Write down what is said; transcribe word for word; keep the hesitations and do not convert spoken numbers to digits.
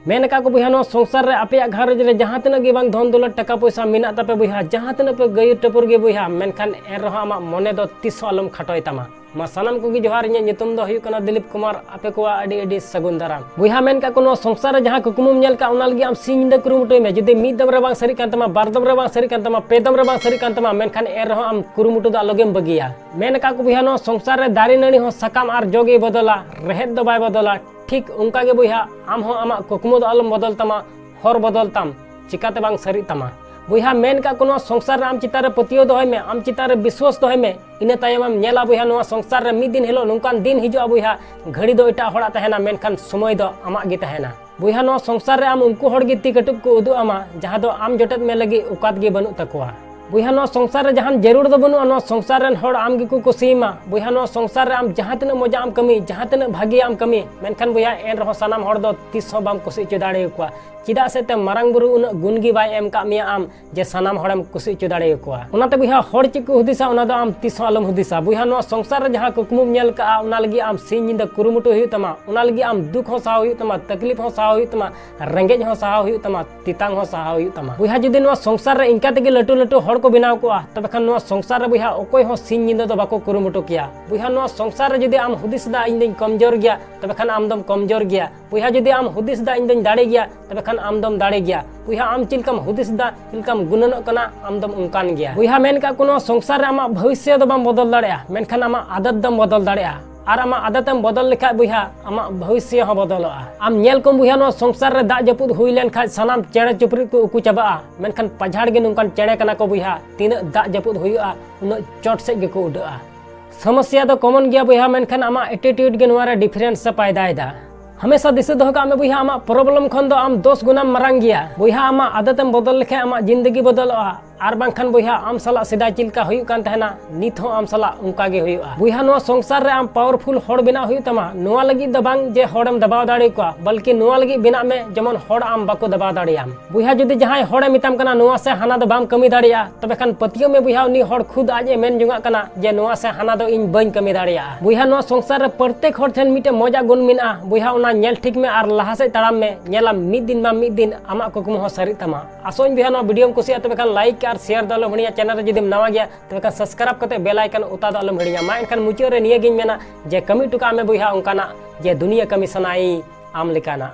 ᱢᱮᱱ ᱟᱠᱟᱫ ᱠᱚ ᱵᱚᱭᱦᱟ, ᱱᱚᱣᱟ ᱥᱚᱝᱥᱟᱨ ᱨᱮ ᱟᱯᱮᱭᱟᱜ ᱜᱷᱟᱨᱚᱸᱡᱽ ᱨᱮ ᱡᱟᱦᱟᱸ ᱛᱤᱱᱟᱹᱜ ᱜᱮ ᱵᱟᱝ ᱫᱷᱚᱱ ᱫᱚᱞᱚᱛ ᱴᱟᱠᱟ ᱯᱚᱭᱥᱟ ᱢᱮᱱᱟᱜ ᱛᱟᱯᱮ ᱵᱚᱭᱦᱟ, ᱡᱟᱦᱟᱸ ᱛᱤᱱᱟᱹᱜ ᱯᱮ ᱜᱟᱹᱭᱩᱨ ᱴᱟᱹᱯᱩᱨ ᱜᱮ ᱵᱚᱭᱦᱟ, ᱢᱮᱱᱠᱷᱟᱱ ᱮᱱ ᱨᱮᱦᱚᱸ ᱟᱢᱟᱜ ᱢᱚᱱᱮ ᱫᱚ ᱛᱤᱥ ᱦᱚᱸ ᱟᱞᱚᱢ ᱠᱷᱟᱴᱚᱭ ᱛᱟᱢᱟ᱾ ᱢᱟ ᱥᱟᱱᱟᱢ ᱠᱚᱜᱮ ᱡᱚᱦᱟᱨ, ᱤᱧᱟᱹᱜ ᱧᱩᱛᱩᱢ ᱫᱚ ᱦᱩᱭᱩᱜ ᱠᱟᱱᱟ ᱫᱤᱞᱤᱯ ᱠᱩᱢᱟᱨ, ᱟᱯᱮ ᱠᱚᱣᱟᱜ ᱟᱹᱰᱤ ᱟᱹᱰᱤ ᱥᱟᱹᱜᱩᱱ ᱫᱟᱨᱟᱢ᱾ ᱵᱚᱭᱦᱟ ᱢᱮᱱ ᱠᱟᱜ ᱠᱚ, ᱱᱚᱣᱟ ᱥᱚᱝᱥᱟᱨ ᱨᱮ ᱡᱟᱦᱟᱸ ᱠᱩᱠᱢᱩᱢ ᱧᱮᱞ ᱠᱟᱜ, ᱚᱱᱟ ᱞᱟᱹᱜᱤᱫ ᱟᱢ ᱥᱤᱧ ᱧᱤᱫᱟᱹ ᱠᱩᱨᱩᱢᱩᱴᱩᱭ ᱢᱮ᱾ ᱡᱩᱫᱤ ᱢᱤᱫ ᱫᱚᱢ ᱨᱮ ᱵᱟᱝ ᱥᱟᱹᱨᱤᱜ ᱠᱟᱱ ᱛᱟᱢᱟ, ᱵᱟᱨ ᱫᱚᱢ ᱨᱮ ᱵᱟᱝ ᱥᱟᱹᱨᱤᱜ ᱠᱟᱱ ᱛᱟᱢᱟ, ᱯᱮ ᱫᱚᱢ ᱨᱮ ᱵᱟᱝ ᱥᱟᱹᱨᱤᱜ ᱠᱟᱱ ᱛᱟᱢᱟ, ᱢᱮᱱᱠᱷᱟᱱ ᱮᱱ ᱨᱮᱦᱚᱸ ᱟᱢ ᱠᱩᱨᱩᱢᱩᱴᱩ ᱫᱚ ᱟᱞᱚᱜᱮᱢ ᱵᱟᱹᱜᱤᱭᱟ᱾ ᱢᱮᱱ ᱟᱠᱟᱫ ᱠᱚ ᱵᱚᱭᱦᱟ, ᱱᱚᱣᱟ ᱥᱚᱝᱥᱟᱨ ᱨᱮ ᱫᱟᱨᱮ ᱱᱟᱹᱲᱤ ᱦᱚᱸ ᱥᱟᱠᱟᱢ ᱟᱨ ᱡᱚ ᱜᱮᱭ ᱵᱚᱫᱚᱞᱟ, ᱨᱮᱦᱮᱫ ᱫᱚ ᱵᱟᱭ ᱵᱚᱫᱚᱞᱟ᱾ ᱴᱷᱤᱠ ᱚᱱᱠᱟ ᱜᱮ ᱵᱚᱭᱦᱟ, ᱟᱢ ᱦᱚᱸ ᱟᱢᱟᱜ ᱠᱩᱠᱢᱩ ᱫᱚ ᱟᱞᱚᱢ ᱵᱚᱫᱚᱞ ᱛᱟᱢᱟ, ᱦᱚᱨ ᱵᱚᱫᱚᱞ ᱛᱟᱢ, ᱪᱤᱠᱟᱛᱮ ᱵᱟᱝ ᱥᱟᱹᱨᱤᱜ ᱛᱟᱢᱟ᱾ ᱵᱚᱭᱦᱟ ᱢᱮᱱ ᱠᱟᱜ ᱠᱚ, ᱱᱚᱣᱟ ᱥᱚᱝᱥᱟᱨ ᱨᱮ ᱟᱢ ᱪᱮᱛᱟᱱ ᱨᱮ ᱯᱟᱹᱛᱭᱟᱹᱣ ᱫᱚᱦᱚᱭ ᱢᱮ, ᱟᱢ ᱪᱮᱛᱟᱱ ᱨᱮ ᱵᱤᱥᱣᱟᱥ ᱫᱚᱦᱚᱭ ᱢᱮ᱾ ᱤᱱᱟᱹ ᱛᱟᱭᱚᱢ ᱮᱢ ᱧᱮᱞᱟ ᱵᱚᱭᱦᱟ, ᱱᱚᱣᱟ ᱥᱚᱝᱥᱟᱨ ᱨᱮ ᱢᱤᱫ ᱫᱤᱱ ᱦᱤᱞᱳᱜ ᱱᱚᱝᱠᱟᱱ ᱫᱤᱱ ᱦᱤᱡᱩᱜᱼᱟ ᱵᱚᱭᱦᱟ, ᱜᱷᱟᱹᱲᱤ ᱫᱚ ᱮᱴᱟᱜ ᱦᱚᱲᱟᱜ ᱛᱟᱦᱮᱱᱟ, ᱢᱮᱱᱠᱷᱟᱱ ᱥᱚᱢᱚᱭ ᱫᱚ ᱟᱢᱟᱜ ᱜᱮ ᱛᱟᱦᱮᱱᱟ᱾ ᱵᱚᱭᱦᱟ, ᱱᱚᱣᱟ ᱥᱚᱝᱥᱟᱨ ᱨᱮ ᱟᱢ ᱩᱱᱠᱩ ᱦᱚᱲ ᱜᱮ ᱛᱤ ᱠᱟᱹᱴᱩᱵ ᱠᱚ ᱩᱫᱩᱜ ᱟᱢᱟ, ᱡᱟᱦᱟᱸ ᱫᱚ ᱟᱢ ᱡᱚᱴᱮᱫ ᱢᱮ ᱞᱟᱹᱜᱤᱫ ᱚᱠᱟᱛ ᱜᱮ ᱵᱟᱹᱱᱩᱜ ᱛᱟᱠᱚᱣᱟ᱾ ᱵᱚᱭᱦᱟ, ᱱᱚᱣᱟ ᱥᱚᱝᱥᱟᱨ ᱨᱮ ᱡᱟᱦᱟᱱ ᱡᱟᱹᱨᱩᱲ ᱫᱚ ᱵᱟᱹᱱᱩᱜᱼᱟ, ᱱᱚᱣᱟ ᱥᱚᱝᱥᱟᱨ ᱨᱮᱱ ᱦᱚᱲ ᱟᱢ ᱜᱮᱠᱚ ᱠᱩᱥᱤᱭᱟᱢᱟ᱾ ᱵᱚᱭᱦᱟ, ᱱᱚᱣᱟ ᱥᱚᱝᱥᱟᱨ ᱨᱮ ᱟᱢ ᱡᱟᱦᱟᱸ ᱛᱤᱱᱟᱹᱜ ᱢᱚᱡᱟ ᱟᱢ ᱠᱟᱹᱢᱤ, ᱡᱟᱦᱟᱸ ᱛᱤᱱᱟᱹᱜ ᱵᱷᱟᱹᱜᱤᱭᱟᱜ ᱮᱢ ᱠᱟᱹᱢᱤ, ᱢᱮᱱᱠᱷᱟᱱ ᱵᱚᱭᱦᱟ, ᱮᱱ ᱨᱮᱦᱚᱸ ᱥᱟᱱᱟᱢ ᱦᱚᱲ ᱫᱚ ᱛᱤᱥ ᱦᱚᱸ ᱵᱟᱢ ᱠᱩᱥᱤ ᱦᱚᱪᱚ ᱫᱟᱲᱮᱭᱟᱠᱚᱣᱟ᱾ ᱪᱮᱫᱟᱜ ᱥᱮ ᱛᱮ ᱢᱟᱨᱟᱝ ᱵᱩᱨᱩ ᱩᱱᱟᱹᱜ ᱜᱩᱱ ᱜᱮ ᱵᱟᱭ ᱮᱢ ᱠᱟᱜ ᱢᱮᱭᱟ ᱟᱢ ᱡᱮ ᱥᱟᱱᱟᱢ ᱦᱚᱲᱮᱢ ᱠᱩᱥᱤ ᱦᱚᱪᱚ ᱫᱟᱲᱮᱭᱟᱠᱚᱣᱟ᱾ ᱚᱱᱟᱛᱮ ᱵᱚᱭᱦᱟ, ᱦᱚᱲ ᱪᱮᱫ ᱠᱚ ᱦᱩᱫᱤᱥᱟ, ᱚᱱᱟ ᱫᱚ ᱟᱢ ᱛᱤᱥ ᱦᱚᱸ ᱟᱞᱚᱢ ᱦᱩᱫᱤᱥᱟ᱾ ᱵᱚᱭᱦᱟ, ᱱᱚᱣᱟ ᱥᱚᱝᱥᱟᱨ ᱨᱮ ᱡᱟᱦᱟᱸ ᱠᱩᱠᱢᱩᱢ ᱧᱮᱞ ᱠᱟᱜᱼᱟ, ᱚᱱᱟ ᱞᱟᱹᱜᱤᱫ ᱟᱢ ᱥᱤᱧ ᱧᱤᱫᱟᱹ ᱠᱩᱨᱩᱢᱩᱴᱩ ᱦᱩᱭᱩᱜ ᱛᱟᱢᱟ᱾ ᱚᱱᱟ ᱞᱟᱹᱜᱤᱫ ᱟᱢ ᱫᱩᱠ ᱦᱚᱸ ᱥᱟᱦᱟᱣ ᱦᱩᱭᱩᱜ ᱛᱟᱢᱟ, ᱛᱟᱠᱞᱤᱯ ᱦᱚᱸ ᱥᱟᱦᱟᱣ ᱦᱩᱭᱩᱜ ᱛᱟᱢᱟ, ᱨᱮᱸᱜᱮᱡ ᱦᱚᱸ ᱥᱟᱦᱟᱣ ᱦᱩᱭᱩᱜ ᱛᱟᱢᱟ, ᱛᱮᱛᱟᱝ ᱦᱚᱸ ᱥᱟᱦᱟᱣ ᱦᱩᱭᱩᱜ ᱛᱟᱢᱟ᱾ ᱵᱚᱭᱦᱟ, ᱡᱩᱫᱤ ᱱᱚᱣᱟ ᱥᱚᱝᱥᱟᱨ ᱨᱮ ᱤᱱᱠᱟ ᱛᱮᱜᱮ ᱞᱟᱹᱴᱩ ᱞᱟᱹᱴᱩ ᱦᱚᱲ ᱠᱚ ᱵᱮᱱᱟᱣ ᱠᱚᱜᱼᱟ, ᱛᱚᱵᱮ ᱠᱷᱟᱱ ᱱᱚᱣᱟ ᱥᱚᱝᱥᱟᱨ ᱨᱮ ᱵᱚᱭᱦᱟ, ᱚᱠᱚᱭ ᱦᱚᱸ ᱥᱤᱧ ᱧᱤᱫᱟᱹ ᱫᱚ ᱵᱟᱠᱚ ᱠᱩᱨᱩᱢᱩᱴᱩ ᱠᱮᱭᱟ᱾ ᱵᱚᱭᱦᱟ, ᱱᱚᱣᱟ ᱥᱚᱝᱥᱟᱨ ᱨᱮ ᱡᱩᱫᱤ ᱟᱢ ᱦᱩᱫᱤᱥ ᱫᱟ ᱤᱧ ᱫᱚᱧ ᱠᱚᱢᱡᱳᱨ ᱜᱮᱭᱟ, ᱛᱚᱵᱮ ᱠᱷᱟᱱ ᱟᱢ ᱫᱚᱢ ᱠᱚᱢᱡᱳᱨ ᱜᱮᱭᱟ᱾ ᱵᱚᱭᱦᱟ, ᱡᱩᱫᱤ ᱟᱢ ᱦᱩᱫᱤᱥ ᱫᱟ ᱤᱧ ᱫᱚᱧ ᱫᱟᱲᱮ ᱜᱮᱭᱟ, ᱛᱚᱵᱮ ᱠᱷᱟᱱ ᱟᱢ ᱫᱚᱢ ᱫᱟᱲᱮ ᱜᱮᱭᱟ᱾ ᱵᱚᱭᱦᱟ, ᱟᱢ ᱪᱮᱫ ᱞᱮᱠᱟᱢ ᱦᱩᱫᱤᱥ ᱫᱟ, ᱪᱮᱫ ᱞᱮᱠᱟᱢ ᱜᱩᱱᱟᱹᱱᱚᱜ ᱠᱟᱱᱟ, ᱟᱢ ᱫᱚᱢ ᱚᱱᱠᱟᱱ ᱜᱮᱭᱟ᱾ ᱵᱚᱭᱦᱟ, ᱢᱮᱱ ᱠᱟᱜ ᱠᱚ, ᱱᱚᱣᱟ ᱥᱚᱝᱥᱟᱨ ᱨᱮ ᱟᱢᱟᱜ ᱵᱷᱚᱵᱤᱥᱥᱚ ᱫᱚ ᱵᱟᱢ ᱵᱚᱫᱚᱞ ᱫᱟᱲᱮᱭᱟᱜᱼᱟ, ᱢᱮᱱᱠᱷᱟᱱ ᱟᱢᱟᱜ ᱟᱫᱚᱛ ᱫᱚᱢ ᱵᱚᱫᱚᱞ ᱫᱟᱲᱮᱭᱟᱜᱼᱟ᱾ ᱟᱨ ᱟᱢᱟᱜ ᱟᱫᱚᱛ ᱮᱢ ᱵᱚᱫᱚᱞ ᱞᱮᱠᱷᱟᱡ ᱵᱚᱭᱦᱟ, ᱟᱢᱟᱜ ᱵᱷᱚᱵᱤᱥᱥᱚ ᱦᱚᱸ ᱵᱚᱫᱚᱞᱚᱜᱼᱟ᱾ ᱟᱢ ᱧᱮᱞ ᱠᱚᱢ ᱵᱚᱭᱦᱟ, ᱱᱚᱣᱟ ᱥᱚᱝᱥᱟᱨ ᱨᱮ ᱫᱟᱜ ᱡᱟᱹᱯᱩᱫ ᱦᱩᱭ ᱞᱮᱱᱠᱷᱟᱡ ᱥᱟᱱᱟᱢ ᱪᱮᱬᱮ ᱪᱩᱯᱨᱩᱫ ᱠᱚ ᱩᱠᱩ ᱪᱟᱵᱟᱜᱼᱟ, ᱢᱮᱱᱠᱷᱟᱱ ᱯᱟᱡᱷᱟᱲ ᱜᱮ ᱱᱚᱝᱠᱟᱱ ᱪᱮᱬᱮ ᱠᱟᱱᱟ ᱠᱚ ᱵᱚᱭᱦᱟ, ᱛᱤᱱᱟᱹᱜ ᱫᱟᱜ ᱡᱟᱹᱯᱩᱫ ᱦᱩᱭᱩᱜᱼᱟ, ᱩᱱᱟᱹᱜ ᱪᱚᱴ ᱥᱮᱫ ᱜᱮᱠᱚ ᱩᱰᱟᱹᱜᱼᱟ᱾ ᱥᱚᱢᱚᱥᱥᱟ ᱫᱚ ᱠᱚᱢᱚᱱ ᱜᱮᱭᱟ ᱵᱚᱭᱦᱟ, ᱢᱮᱱᱠᱷᱟᱱ ᱟᱢᱟᱜ attitude ᱜᱮ ᱱᱚᱣᱟ ᱨᱮ difference ᱮ ᱯᱟᱭᱫᱟᱭᱮᱫᱟ᱾ ᱦᱟᱢᱮᱥᱟ ᱫᱤᱥᱟᱹ ᱫᱚᱦᱚ ᱠᱟᱜ ᱢᱮ ᱵᱚᱭᱦᱟ, ᱟᱢᱟᱜ problem ᱠᱷᱚᱱ ᱫᱚ ᱟᱢ ᱫᱚᱥ ᱜᱩᱱᱟᱢ ᱢᱟᱨᱟᱝ ᱜᱮᱭᱟ᱾ ᱵᱚᱭᱦᱟ, ᱟᱢᱟᱜ ᱟᱫᱚᱛ ᱮᱢ ᱵᱚᱫᱚᱞ ᱞᱮᱠᱷᱟᱱ ᱟᱢᱟᱜ ᱡᱤᱱᱫᱮᱜᱤ ᱵᱚᱫᱚᱞᱚᱜᱼᱟ᱾ ᱟᱨ ᱵᱟᱝᱠᱷᱟᱱ ᱵᱚᱭᱦᱟ, ᱟᱢ ᱥᱟᱞᱟᱜ ᱥᱮᱫᱟᱭ ᱪᱮᱫ ᱞᱮᱠᱟ ᱦᱩᱭᱩᱜ ᱠᱟᱱ ᱛᱟᱦᱮᱱᱟ, ᱱᱤᱛ ᱦᱚᱸ ᱟᱢ ᱥᱟᱞᱟᱜ ᱚᱱᱠᱟ ᱜᱮ ᱦᱩᱭᱩᱜᱼᱟ᱾ ᱵᱚᱭᱦᱟ, ᱱᱚᱣᱟ ᱥᱚᱝᱥᱟᱨ ᱨᱮ ᱟᱢ powerful ᱦᱚᱲ ᱵᱮᱱᱟᱣ ᱦᱩᱭᱩᱜ ᱛᱟᱢᱟ᱾ ᱱᱚᱣᱟ ᱞᱟᱹᱜᱤᱫ ᱫᱚ ᱵᱟᱝ ᱡᱮ ᱦᱚᱲᱮᱢ ᱫᱟᱵᱟᱣ ᱫᱟᱲᱮ ᱠᱚᱣᱟ, ᱵᱚᱞᱠᱤ ᱱᱚᱣᱟ ᱞᱟᱹᱜᱤᱫ ᱵᱮᱱᱟᱜ ᱢᱮ ᱡᱮᱢᱚᱱ ᱦᱚᱲ ᱟᱢ ᱵᱟᱠᱚ ᱫᱟᱵᱟᱣ ᱫᱟᱲᱮᱭᱟᱢ᱾ ᱵᱚᱭᱦᱟ, ᱡᱩᱫᱤ ᱡᱟᱦᱟᱸᱭ ᱦᱚᱲᱮ ᱢᱮᱛᱟᱢ ᱠᱟᱱᱟ ᱱᱚᱣᱟ ᱥᱮ ᱦᱟᱱᱟ ᱫᱚ ᱵᱟᱢ ᱠᱟᱹᱢᱤ ᱫᱟᱲᱮᱭᱟᱜᱼᱟ, ᱛᱚᱵᱮ ᱠᱷᱟᱱ ᱯᱟᱹᱛᱭᱟᱹᱣ ᱢᱮ ᱵᱚᱭᱦᱟ, ᱩᱱᱤ ᱦᱚᱲ ᱠᱷᱩᱫ ᱟᱡ ᱮ ᱢᱮᱱ ᱡᱚᱝᱟᱜ ᱠᱟᱱᱟ ᱡᱮ ᱱᱚᱣᱟ ᱥᱮ ᱦᱟᱱᱟ ᱫᱚ ᱤᱧ ᱵᱟᱹᱧ ᱠᱟᱹᱢᱤ ᱫᱟᱲᱮᱭᱟᱜᱼᱟ᱾ ᱵᱚᱭᱦᱟ, ᱱᱚᱣᱟ ᱥᱚᱝᱥᱟᱨ ᱨᱮ ᱯᱨᱚᱛᱮᱠ ᱦᱚᱲ ᱴᱷᱮᱱ ᱢᱤᱫᱴᱮᱱ ᱢᱚᱡᱟᱜ ᱜᱩᱱ ᱢᱮᱱᱟᱜᱼᱟ᱾ ᱵᱚᱭᱦᱟ, ᱚᱱᱟ ᱧᱮᱞ ᱴᱷᱤᱠ ᱢᱮ ᱟᱨ ᱞᱟᱦᱟ ᱥᱮᱫ ᱛᱟᱲᱟᱢ ᱢᱮ᱾ ᱧᱮᱞᱟᱢ ᱢᱤᱫ ᱫᱤᱱ ᱵᱟᱝ ᱢᱤᱫ ᱫᱤᱱ ᱟᱢᱟᱜ ᱠᱩᱠᱢᱩ ᱦᱚᱸ ᱥᱟᱹᱨᱤᱜ ᱛᱟᱢᱟ᱾ ᱟᱥᱚᱜ ᱟᱹᱧ ᱵᱚᱭᱦᱟ, ᱱᱚᱣᱟ videoᱢ ᱠᱩᱥᱤᱭᱟᱜᱼᱟ, ᱛᱚᱵᱮ ᱠᱷᱟᱱ like ᱟᱨ share ᱫᱚ ᱟᱞᱚᱢ ᱦᱤᱲᱤᱧᱟ᱾ Channel ᱨᱮ ᱡᱩᱫᱤᱢ ᱱᱟᱣᱟ ᱜᱮᱭᱟ, ᱛᱚᱵᱮ ᱠᱷᱟᱱ subscribe ᱠᱟᱛᱮ bell icon ᱚᱛᱟ ᱫᱚ ᱟᱞᱚᱢ ᱦᱤᱲᱤᱧᱟ᱾ ᱢᱟ ᱮᱱᱠᱷᱟᱱ ᱢᱩᱪᱟᱹᱫ ᱨᱮ ᱱᱤᱭᱟᱹ ᱜᱤᱧ ᱢᱮᱱᱟ ᱡᱮ ᱠᱟᱹᱢᱤ ᱦᱚᱴᱚ ᱠᱟᱜ ᱢᱮ ᱵᱚᱭᱦᱟ ᱚᱱᱠᱟᱱᱟᱜ ᱡᱮ ᱫᱩᱱᱤᱭᱟᱹ ᱠᱟᱹᱢᱤ ᱥᱟᱱᱟᱭ ᱟᱢ ᱞᱮᱠᱟᱱᱟᱜ᱾